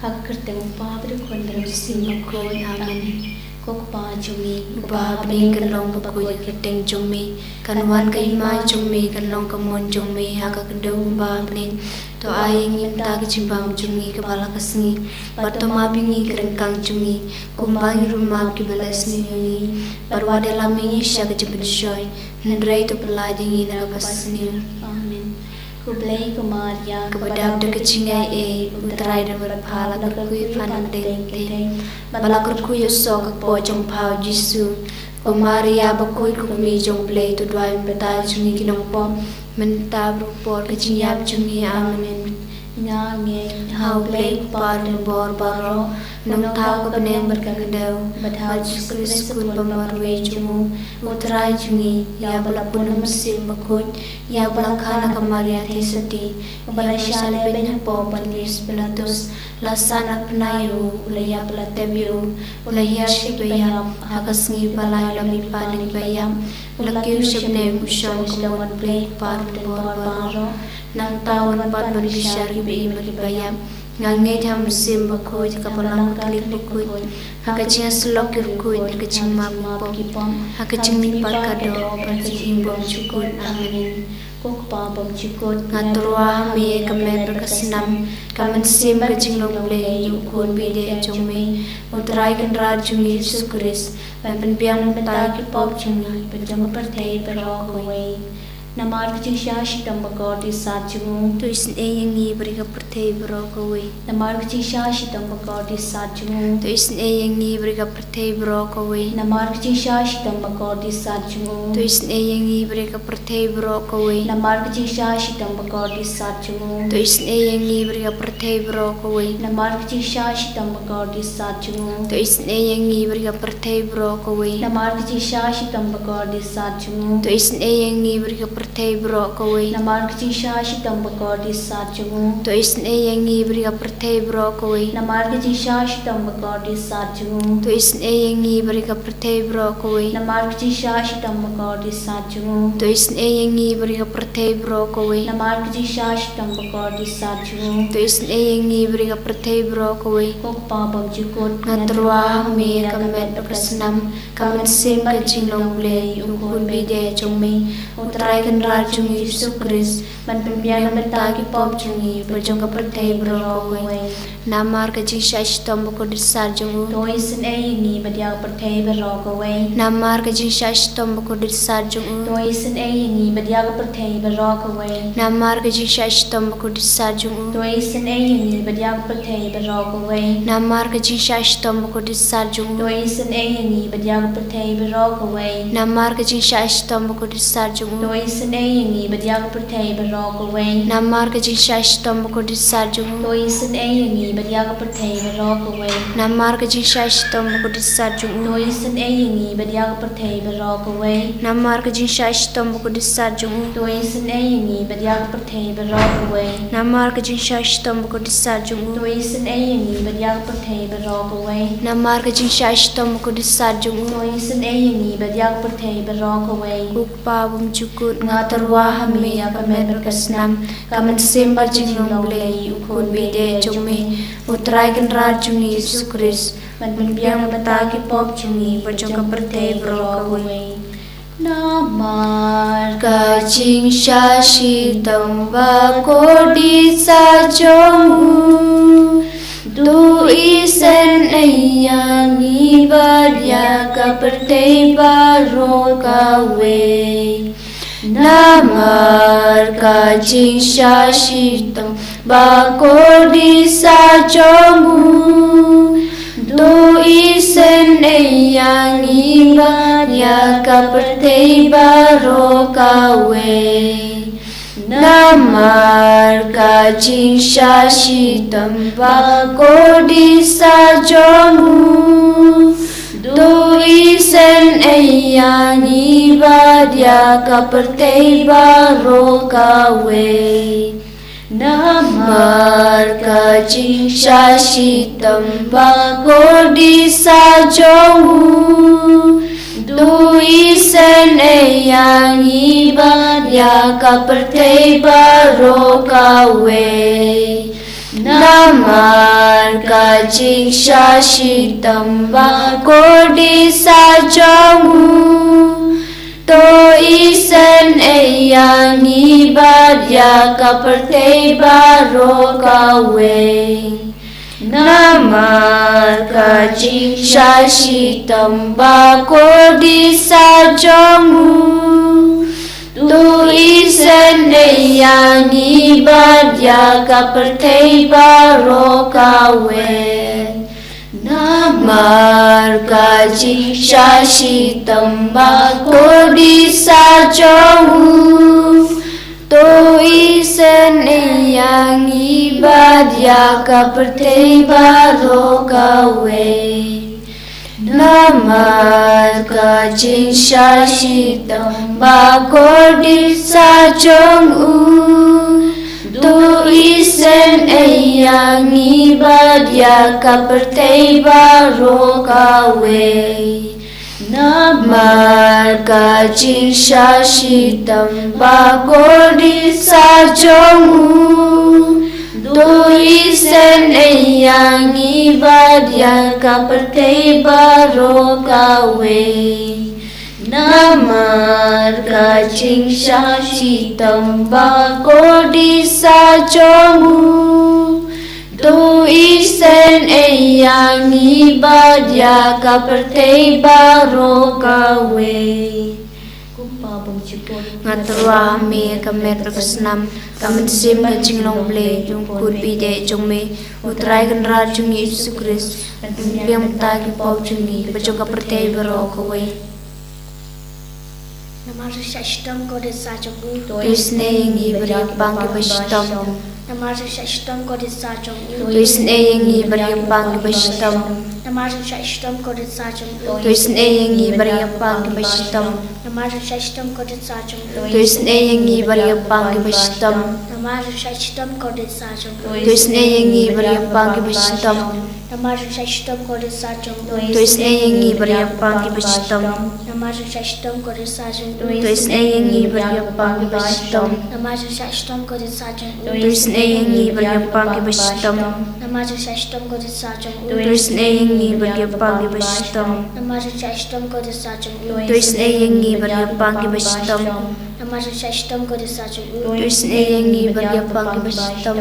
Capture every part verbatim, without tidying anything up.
Ha ka kyrteng u Kpa bad u Khun bad u Mynsiem Bakhuid. Amen. Ko Kpa jong ngi uba ha bneng, kan long bakhuid ka kyrteng jong me, kan wan ka hima jong me, kan long ka mon jong me ha ka khyndew kumba ha bneng. To ai ïa ngi mynta ka jingbam jong ngi kaba la ka sngi, bad to map ïa ngi ki ryngkang jong ngi kumba ngi ruh map ïa kiba la sniew ïa ngi, bad wat ïalam ïa ngi sha ka jingpynshoi, hynrei to pyllait ïa ngi na kaba sniew. Amen. Khublei ko Maria, kaba dap da ka jingaiei, U Trai u don bad pha, la kyrkhu ïa pha na ka bynta ki kynthei, bad la kyrkhu ïa u soh ka kpoh jong pha U Jisu. Ko Maria bakhuid, ko Kmie jong U Blei, to duwai ïa ngi mynta jong ngi ki nongpop, mynta bad ha ka por ka jingïap jong ngi. Amen. Nga ngeit ha U Blei U Kpa uba don bor baroh, U Nongthaw ka bneng bad ka khyndew, bad ha U Jisu Khrist U Khun ba marwei jong u, U Trai jong ngi, ïa uba la pun ha u Mynsiem Bakhuid, ïa uba la kha na ka Maria Theisotti, uba la shah leh beiñ hapoh u Pontius Pilatus, la sahnarphna ïa u, u la ïap, la tep ïa u, u la hiar sha kiba ïap, ha ka sngi ba lai u la mihpat na kiba ïap, u la kiew sha bneng, u shong ha ka mon U Blei U Kpa uba don bor baroh. Nangta un wan pat ban bishar ïa kiba im bad kiba ïap. Nga ngeit ha u Mynsiem Bakhuid, ka Balang Katholik bakhuid, ha ka jingïasyllok ki riewkhuid, ha ka jingmap ki pop, ha ka jingmihpat ka doh bad ka jingim bymjukut. Amen. Ko Kpa bymjukut, nga tyrwa ha me ïa ka met bad ka snam, ka mynsiem, ka jinglong Blei, ïa U Khun ba ïeit jong me, U Trai Kynrad jong ngi Jisu Khrist, ban pynbiang na ka bynta ki pop jong ngi bad jong ka pyrthei baroh kawei. Namar ka jingshah shitom bakordit sat jong u, to isynei ïa ngi bad ïa ka pyrthei baroh kawei. Namar ka jingshah shitom bakordit sat jong u, to isynei ïa ngi bad ïa ka pyrthei baroh kawei. Namar ka jingshah shitom bakordit sat jong u, to isynei ïa ngi bad ïa ka pyrthei baroh kawei. Namar ka jingshah shitom bakordit sat jong u, to isynei ïa ngi bad ïa ka pyrthei baroh kawei. Namar ka jingshah shitom bakordit sat jong u, to isynei ïa ngi bad ïa ka pyrthei baroh kawei. Namar ka jingshah shitom bakordit sat jong u, to isynei ïa ngi bad ïa ka pyrthei baroh kawei. Namar ka jingshah shitom bakordit sat jong u, to isynei ïa ngi bad ïa ka pyrthei baroh kawei. Namar ka jingshah shitom bakordit sat jong u, to isynei ïa ngi bad ïa ka pyrthei baroh kawei. Namar ka jingshah shitom bakordit sat jong u, to isynei ïa ngi bad ïa ka pyrthei baroh kawei. Namar ka jingshah shitom bakordit sat jong u, to isynei ïa ngi bad ïa ka pyrthei baroh kawei. Ko Kpa bymjukut, nga tyrwa ha me ïa ka met bad ka snam, ka mynsiem, ka jinglong Blei, ïa U Khun ba ïeit jong me, U Trai Kynrad jong ngi Jisu Khrist, ban pynbiang na ka bynta ki pop jong ngi bad jong ka pyrthei baroh kawei. Namar ka jingshah shitom bakordit sat jong u, to isynei ïa ngi bad ïa ka pyrthei baroh kawei. Namar ka jingshah shitom bakordit sat jong u, to isynei ïa ngi bad ïa ka pyrthei baroh kawei. Namar ka jingshah shitom bakordit sat jong u, to isynei ïa ngi bad ïa ka pyrthei baroh kawei. Namar ka jingshah shitom bakordit sat jong u, to isynei ïa ngi bad ïa ka pyrthei baroh kawei. Namar ka jingshah shitom bakordit sat jong u, to isynei ïa ngi bad ïa ka pyrthei baroh kawei. Namar ka jingshah shitom bakordit sat jong u, to isynei ïa ngi bad ïa ka pyrthei baroh kawei. Namar ka jingshah shitom bakordit sat jong u, to isynei ïa ngi bad ïa ka pyrthei baroh kawei. Namar ka jingshah shitom bakordit sat jong u, to isynei ïa ngi bad ïa ka pyrthei baroh kawei. Namar ka jingshah shitom bakordit sat jong u, to isynei ïa ngi bad ïa ka pyrthei baroh kawei. Namar ka jingshah shitom bakordit sat jong u, to isynei ïa ngi bad ïa ka pyrthei baroh kawei. Ko Kpa bymjukut, nga tyrwa ha me ïa ka met bad ka snam, ka mynsiem, ka jinglong Blei, ïa U Khun ba ïeit jong me, U Trai Kynrad jong ngi Jisu Khrist, ban pynbiang na ka bynta ki pop jong ngi bad jong ka pyrthei baroh kawei. Namar ka jingshah shitom bakordit sat jong u, to isynei ïa ngi bad ïa ka pyrthei baroh kawei. Namar ka jingshah shitom bakordit sat jong u, to isynei ïa ngi bad ïa ka pyrthei baroh kawei. Namar ka jingshah shitom bakordit sat jong u, to isynei ïa ngi bad ïa ka pyrthei baroh kawei. Namar ka jingshah shitom bakordit sat jong u, to isynei ïa ngi bad ïa ka pyrthei baroh kawei. Namar ka jingshah shitom ba kordit sa jong u, to isynei ïa ngi bad ïa ka pyrthei baroh kawei. Namar ka jingshah shitom ba kordit sa jong u, to isynei ïa ngi bad ïa ka pyrthei baroh kawei. Namar ka jingshah shitom ba kordit sa jong u, to isynei ïa ngi bad ïa ka pyrthei baroh kawei. Namar ka jingshah shitom ba kordit sa jong u, to isynei ïa ngi bad ïa ka pyrthei baroh kawei. Namar ka jingshah shitom ba kordit sa jong u, to isynei ïa ngi bad ïa ka pyrthei baroh kawei. Namar ka jingshah shitom ba kordit sa jong u, to isynei ïa ngi bad ïa ka pyrthei baroh kawei. Ko Pa bymjukut, nga tyrwa ha me ka met bad ka snam, ka mynsiem ka jinglong Blei jong u Khun baieit jong me, U Trai Kynrad jong ngi Jisu Khrist, ban pynbiang bynta ki pop jong ngi bad jong ka pyrthei baroh kawei. Namar ka jingshah shitom kordit sa jong u, to isynei ïa ngi bad ïa ka pang kaba shitom. Namar ka jingshah shitom kordit sa jong u, to isynei ïa ngi bad ïa ka pang kaba shitom. Namar ka jingshah shitom kordit sa jong u, to isynei ïa ngi bad ïa ka pang kaba shitom. Namar ka jingshah shitom kordit sa jong u, to isynei ïa ngi bad ïa ka pang kaba shitom. Namar ka jingshah shitom kordit sa jong u, to isynei ïa ngi bad ïa ka pang kaba shitom. Namar ka jingshah shitom kordit sa jong u, to isynei ïa ngi bad ïa ka pang kaba shitom. Namar ka jingshah shitom kordit sa jong u, to isynei ïa ngi bad ïa ka pang kaba shitom. Namar ka jingshah shitom kordit sa jong u, to isynei ïa ngi bad ïa ka pang kaba shitom. Namar ka jingshah shitom kordit sa jong u, to isynei ïa ngi bad ïa ka pang kaba shitom. Namar ka jingshah shitom kordit sa jong u, to isynei ïa ngi bad ïa ka pang kaba shitom. Namar ka jingshah shitom kordit sa jong u, to isynei ïa ngi bad ïa ka pang kaba shitom.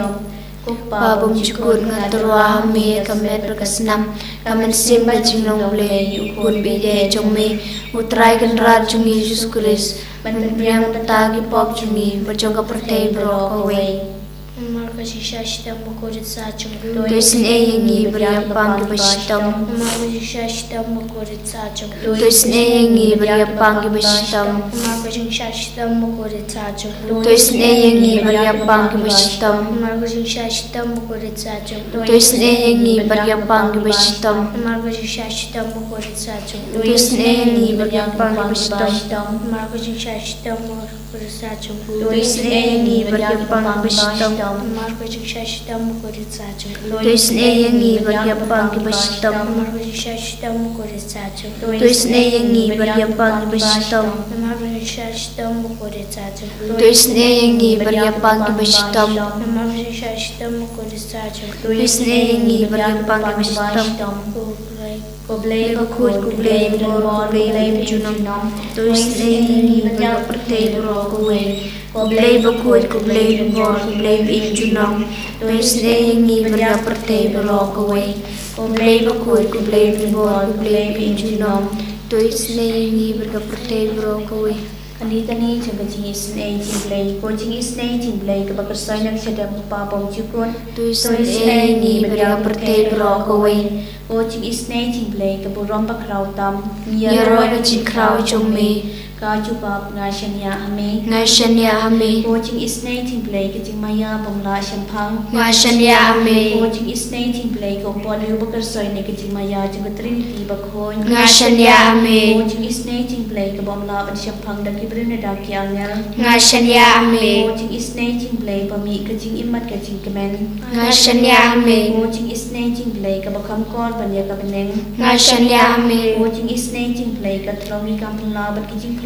Ko Pa bymjukut, nga tyrwa ha me ka met bad ka snam, ka mynsiem ka jinglong Blei, U Khun baieit jong me, U Trai Kynrad jong ngi Jisu Khrist, ban pynbiang bynta ki pop jong ngi bad jong ka pyrthei baroh kawei. Namar ka jingshah shitom ba kordit sa jong u, to isynei ïa ngi bad ïa ka pang kaba shitom. Namar ka jingshah shitom ba kordit sa jong u, to isynei ïa ngi bad ïa ka pang kaba shitom. Namar ka jingshah shitom ba kordit sa jong u, to isynei ïa ngi bad ïa ka pang kaba shitom. Namar ka jingshah shitom ba kordit sa jong u, to isynei ïa ngi bad ïa ka pang kaba shitom. Namar ka jingshah shitom ba kordit sa jong u, to isynei ïa ngi bad ïa ka pang kaba shitom. Namar ka jingshah shitom ba kordit sa jong u, to isynei ïa ngi bad ïa ka pang kaba shitom. Namar ka jingshah shitom ba kordit sa jong u, to isynei ïa ngi bad ïa ka pang kaba shitom. Namar ka jingshah shitom ba kordit sa jong u, to isynei ïa ngi bad ïa ka pang kaba shitom. Namar ka jingshah shitom ba kordit sa jong u, to isynei ïa ngi bad ïa ka pang kaba shitom. Namar ka jingshah shitom ba kordit sa jong u, to isynei ïa ngi bad ïa ka pang kaba shitom. Ko Blei, ko Blei bakhuid, ko Blei ba bor, ko Blei ba im junom, to isynei ïa ngi bad ïa ka pyrthei baroh kawei. Ko Blei bakhuid, ko Blei ba bor, ko Blei ba im junom, to isynei ïa ngi bad ïa ka pyrthei baroh kawei. Ko Blei bakhuid, ko Blei ba bor, ko Blei ba im junom, to isynei ïa ngi bad ïa ka pyrthei baroh kawei. Kane ka dei ka jingisynei jong U Blei, ko jingisynei jong U Blei kaba khuid sha ngi na ka shadem U Pa bymjukut, to isynei ïa ngi bad ïa ka pyrthei baroh kawei. Ko jingisynei jong U Blei ka burom bakhraw tam, ngi ïaroh ïa ka jingkhraw jong me. Ka jubab, nga shaniah ha me. Nga shaniah ha me. Ko jingisynei jong U Blei ka jingmaïa bym lah shemphang, nga shaniah ha me. Ko jingisynei jong U Blei ka burom bakhuid sha ngi na ka jingmaïa jong ka Trinity bakhuid, nga shaniah ha me. Ko jingisynei jong U Blei ka bym lah ban shemphang da ki briew ne da ki angel, nga shaniah ha me. Ko jingisynei jong U Blei ba mih ka jingim bad ka jingkmen, nga shaniah ha me. Ko jingisynei jong U Blei kaba kham kor ban ïa ka bneng, nga shaniah ha me. Ko jingisynei jong U Blei ka thlong ki kam pynlah bad ki jingpynlah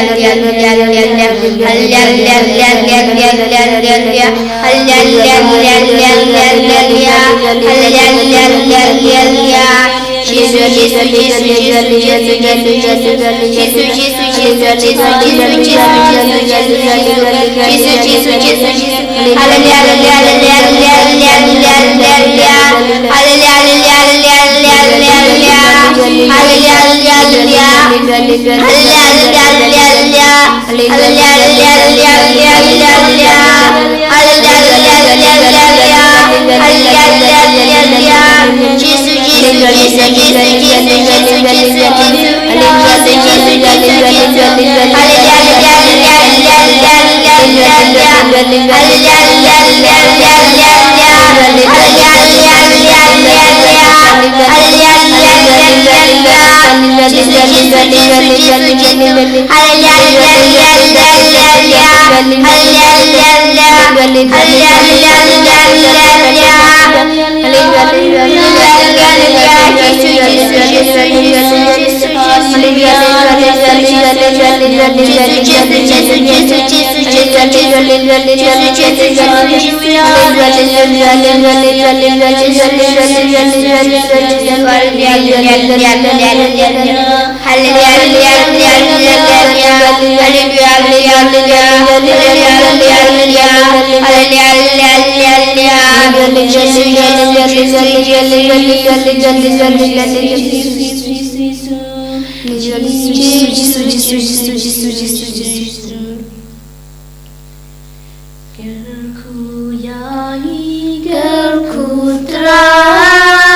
Kyrkhu ïa ngi, kyrkhu Trai.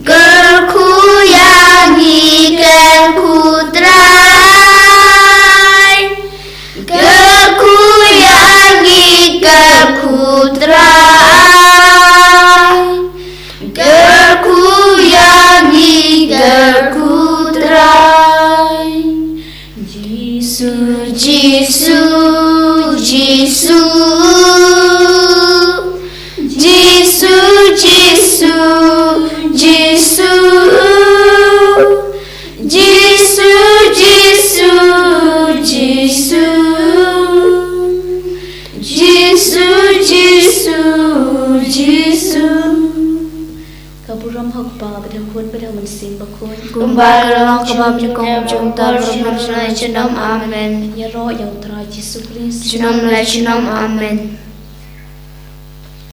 Kyrkhu ïa ngi, kyrkhu Trai. Kyrkhu ïa ngi, kyrkhu Trai. Kyrkhu ïa ngi, kyrkhu Trai. Kpa bad ka Khun bad ka Mynsiem Bakhuid. Kumba ka la long kaba mynnyngkong, mynta bad junom junom. Amen. Ïaroh ïa U Trai Jisu Khrist. Junom la junom. Amen.